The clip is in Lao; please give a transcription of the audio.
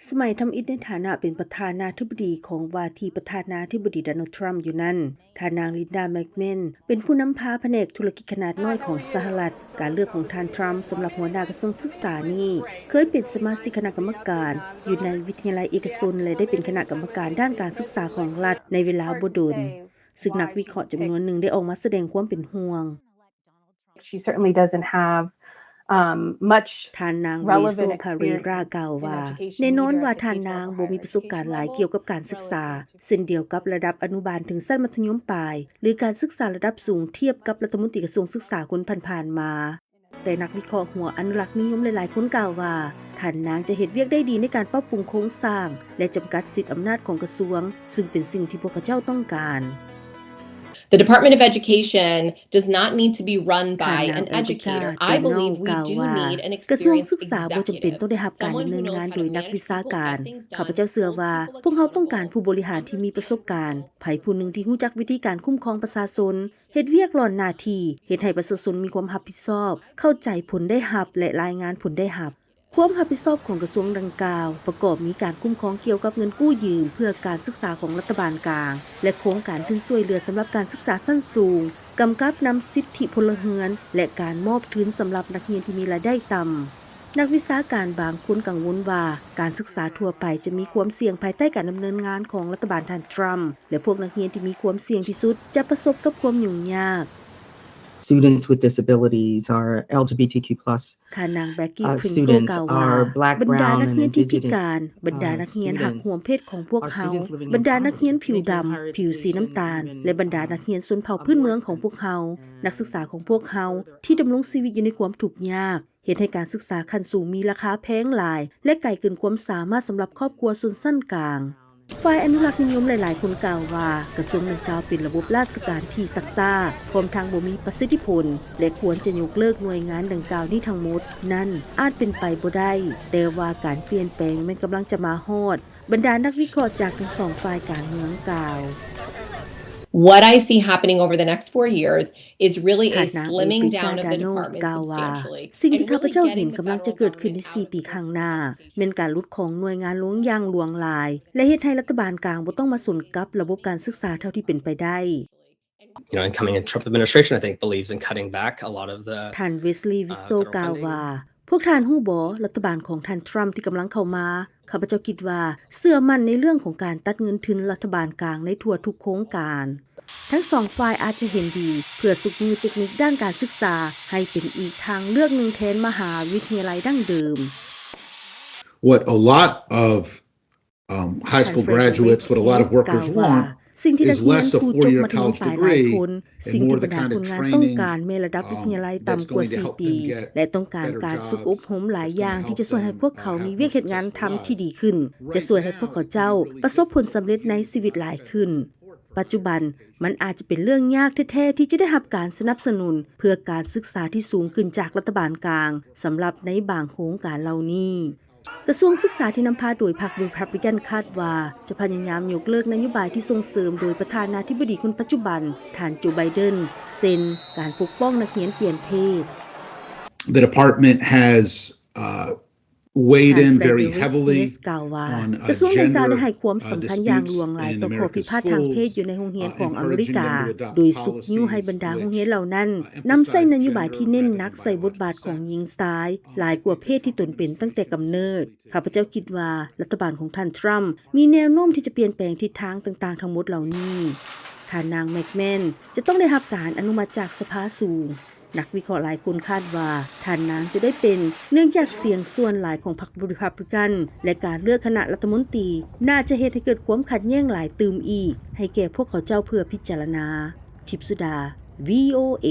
ສະໄໝທຳອິດໃນຖານະເປັນປະທານາທິບໍດີຂອງວ່າທີ່ປະທານາທິບໍດີໂດນັລ ທຣຳ ຢູ່ນັ້ນ, ທ່ານນາງ ລິນດາ ແມັກແມນ ເປັນຜູ້ນຳພາພະແນກທຸລະກິດຂະໜາດນ້ອຍຂອງສະຫະລັດ. ການເລືອກຂອງທ່ານ ທຣຳ ສຳລັບຫົວໜ້າກະຊວງສຶກສານີ້ ເຄີຍເປັນສະມາຊິກຄະນະກຳມະການຢູ່ໃນວິທະຍາໄລເອກະຊົນ ແລະ ໄດ້ເປັນຄະນະກຳມະການດ້ານການສຶກສາຂອງລັດໃນເວລາບໍ່ດົນ, ຊຶ່ງນັກວິເຄາະຈຳນວນໜຶ່ງໄດ້ອອກມາສະແດງຄວາມເປັນຫ່ວງ. She certainly doesn't have, um, much ທ່ານນາງ ເຣໂຊ ພາເຣຣາ ກ່າວວ່າ ແນ່ນອນວ່າທ່ານນາງບໍ່ມີປະສົບການຫຼາຍກ່ຽວກັບການສຶກສາ ເຊັ່ນດຽວກັບລະດັບອະນຸບານເຖິງຊັ້ນມັດທະຍົມປາຍ ຫຼື ການສຶກສາລະດັບສູງທຽບກັບລັດຖະມົນຕີກະຊວງສຶກສາຄົນຜ່ານໆມາ. ແຕ່ນັກວິເຄາະຫົວອະນຸລັກນິຍົມຫຼາຍໆຄົນກ່າວວ່າ ທ່ານນາງຈະເຮັດວຽກໄດ້ດີໃນການປັບປຸງໂຄງສ້າງ ແລະ ຈຳກັດສິດອຳນາດຂອງກະຊວງ, ຊຶ່ງເປັນສິ່ງທີ່ພວກເຂົາເຈົ້າຕ້ອງການ. The Department of Education does not need to be run by an educator. I believe we do need an experienced executive, someone who knows how to manage people and ທ່ານນາງ ເອຣິກາ ແກນນອນ ກ່າວວ່າ ກະຊວງສຶກສາບໍ່ຈຳເປັນຕ້ອງໄດ້ຮັບການດຳເນີນງານໂດຍນັກວິຊາການ. ຂ້າພະເຈົ້າເຊື່ອວ່າ ພວກເຮົາຕ້ອງການຜູ້ບໍລິຫານທີ່ມີປະສົບການ, ໃຜຜູ້ໜຶ່ງທີ່ຮູ້ຈັກວິທີການຄຸ້ມຄອງປະຊາຊົນ, ເຮັດວຽກຫຼອນໜ້າທີ່, ເຮັດໃຫ້ປະຊາຊົນມີຄວາມຮັບຜິດຊອບ, ເຂົ້າໃຈຜົນໄດ້ຮັບ ແລະ ລາຍງານຜົນໄດ້ຮັບ. ຄວາມຮັບຜິດຊອບຂອງກະຊວງດັ່ງກ່າວ ປະກອບມີການຄຸ້ມຄອງກ່ຽວກັບເງິນກູ້ຢືມເພື່ອການສຶກສາຂອງລັດຖະບານກາງ ແລະ ໂຄງການທຶນຊ່ວຍເຫຼືອສຳລັບການສຶກສາຊັ້ນສູງ, ກຳກັບນຳສິດທິພົນລະເຮືອນ ແລະ ການມອບທຶນສຳລັບນັກຮຽນທີ່ມີລາຍໄດ້ຕ່ຳ. ນັກວິຊາການບາງຄົນກັງວົນວ່າ ການສຶກສາທົ່ວໄປຈະມີຄວາມສ່ຽງພາຍໃຕ້ການດຳເນີນງານຂອງລັດຖະບານທ່ານ ທຣຳ ແລະ ພວກນັກຮຽນທີ່ມີຄວາມສ່ຽງທີ່ສຸດຈະປະສົບກັບຄວາມຫຍຸ້ງຍາກ. Students with disabilities are LGBTQ plus. ທ່ານນາງ ແບັກກີ້ ຄຣິງໂກ ກ່າວວ່າ ບັນດານັກຮຽນທີ່ພິການ, ບັນດານັກຮຽນຮັກຮ່ວມເພດຂອງພວກເຮົາ, ບັນດານັກຮຽນຜິວດຳ, ຜິວສີນ້ຳຕານ ແລະ ບັນດານັກຮຽນຊົນເຜົ່າພື້ນເມືອງຂອງພວກເຮົາ, ນັກສຶກສາຂອງພວກເຮົາ ທີ່ດຳລົງຊີວິດຢູ່ໃນຄວາມທຸກຍາກ, ເຮັດໃຫ້ການສຶກສາຂັ້ນສູງມີລາຄາແພງຫຼາຍ ແລະ ໄກເກີນຄວາມສາມາດສຳລັບຄອບຄົວຊົນຊັ້ນກາງ. ຝ່າຍອະນຸລັກນິຍົມຫຼາຍໆຄົນກ່າວວ່າ ກະຊວງດັ່ງກ່າວເປັນລະບົບລາຊະການທີ່ຊັກຊ້າ, ພ້ອມທັງບໍ່ມີປະສິດທິຜົນ ແລະ ຄວນຈະຍົກເລີກໜ່ວຍງານດັ່ງກ່າວນີ້ທັງໝົດນັ້ນອາດເປັນໄປບໍ່ໄດ້, ແຕ່ວ່າການປ່ຽນແປງແມ່ນກຳລັງຈະມາຮອດ, ບັນດານັກວິເຄາະຈາກທັງສອງຝ່າຍການເມືອງກ່າວ. What I see happening over the next four years is really a slimming down of the department substantially. ທ່ານນາງ ເອຣິກາ ດາໂນ ກ່າວວ່າ ສິ່ງທີ່ຂ້າພະເຈົ້າເຫັນກຳລັງຈະເກີດຂຶ້ນໃນສີ່ປີຂ້າງໜ້າ ແມ່ນການຫຼຸດຂອງໜ່ວຍງານລົງຢ່າງຫຼວງຫຼາຍ ແລະ ເຮັດໃຫ້ລັດຖະບານກາງບໍ່ຕ້ອງມາສົນກັບລະບົບການສຶກສາເທົ່າທີ່ເປັນໄປໄດ້. You know, incoming Trump administration, I think, believes in cutting back a lot of the, ທ່ານ ເວສລີ ວິສໂຊ ກ່າວວ່າ ພວກທ່ານຮູ້ບໍ່ ລັດຖະບານຂອງທ່ານ ທຣຳ ທີ່ກຳລັງເຂົ້າມາ ຂ້າພະເຈົ້າຄິດວ່າເຊື່ອໝັ້ນໃນເລື່ອງຂອງການຕັດເງິນທຶນລັດຖະບານກາງໃນທົ່ວທຸກໂຄງການ. ທັງສອງຝ່າຍອາດຈະເຫັນດີເພື່ອຊຸກຍູ້ເຕັກນິກດ້ານການສຶກສາໃຫ້ເປັນອີກທາງເລືອກໜຶ່ງແທນມະຫາວິທະຍາໄລດັ້ງເດີມ. What a lot of, um, high school graduates, what a lot of workers want is less a four-year college degree and more the kind of training, um, that's going to help them get better jobs. ທ່ານ ເຟຣດຣິກ ຄຣິສ ກ່າວວ່າ ສິ່ງທີ່ນັກຮຽນຜູ້ຈົບມັດທະຍົມປາຍຫຼາຍຄົນ, ສິ່ງທີ່ບັນດາຄົນງານຕ້ອງການ ແມ່ນລະດັບວິທະຍາໄລຕ່ຳກວ່າສີ່ປີ ແລະ ຕ້ອງການການຝຶກອົບຮົມຫຼາຍຢ່າງທີ່ຈະຊ່ວຍໃຫ້ພວກເຂົາມີວຽກເຮັດງານທຳທີ່ດີຂຶ້ນ, ຈະຊ່ວຍໃຫ້ພວກເຂົາເຈົ້າປະສົບຜົນສຳເລັດໃນຊີວິດຫຼາຍຂຶ້ນ. ປັດຈຸບັນ, ມັນອາດຈະເປັນເລື່ອງຍາກແທ້ໆທີ່ຈະໄດ້ຮັບການສະໜັບສະໜູນເພື່ອການສຶກສາທີ່ສູງຂຶ້ນຈາກລັດຖະບານກາງ ສຳລັບໃນບາງໂຄງການເຫຼົ່ານີ້. ກະຊວງສຶກສາທີ່ນຳພາໂດຍພັກ Republican ຄາດວ່າຈະພະຍາຍາມຍົກເລີກນະໂຍບາຍທີ່ສົ່ງເສີມໂດຍປະທານາທິບໍດີຄົນປັດຈຸບັນ ທ່ານ ໂຈ ໄບເດັນ ເຊັ່ນ ການປົກປ້ອງນັກຮຽນປ່ຽນເພດ. The department has, uh, weighed in very heavily on, uh, gender, uh, disputes in America's schools, uh, encouraging, uh, ໃຫ້ນັກຮຽນເຂົ້າຮຽນ, ກະຊວງດັ່ງກ່າວໄດ້ໃຫ້ຄວາມສຳຄັນຢ່າງຫຼວງຫຼາຍຕໍ່ຂໍ້ພິພາດທາງເພດຢູ່ໃນໂຮງຮຽນຂອງອາເມລິກາ ໂດຍຊຸກຍູ້ໃຫ້ບັນດາໂຮງຮຽນເຫຼົ່ານັ້ນນຳໃຊ້ນະໂຍບາຍທີ່ເນັ້ນໜັກໃສ່ບົດບາດຂອງຍິງຊາຍ ຫຼາຍກວ່າເພດທີ່ຕົນເປັນຕັ້ງແຕ່ກຳເນີດ. ຂ້າພະເຈົ້າຄິດວ່າ ລັດຖະບານຂອງທ່ານ ທຣຳ ມີແນວໂນ້ມທີ່ຈະປ່ຽນແປງທິດທາງຕ່າງໆທັງໝົດເຫຼົ່ານີ້. ທ່ານນາງ ແມັກແມນ ຈະຕ້ອງໄດ້ຮັບການອະນຸມັດຈາກສະພາສູງ. ນັກວິເຄາະຫຼາຍຄົນຄາດວ່າທ່ານນາງຈະໄດ້ເປັນ ເນື່ອງຈາກສຽງສ່ວນຫຼາຍຂອງພັກ Republican ແລະ ການເລືອກຄະນະລັດຖະມົນຕີ ໜ້າຈະເຮັດໃຫ້ເກີດຄວາມຂັດແຍ່ງຫຼາຍຕື່ມອີກ ໃຫ້ແກ່ພວກເຂົາເຈົ້າເພື່ອພິຈາລະນາ. ທິບສຸດາ ວີໂອເອ.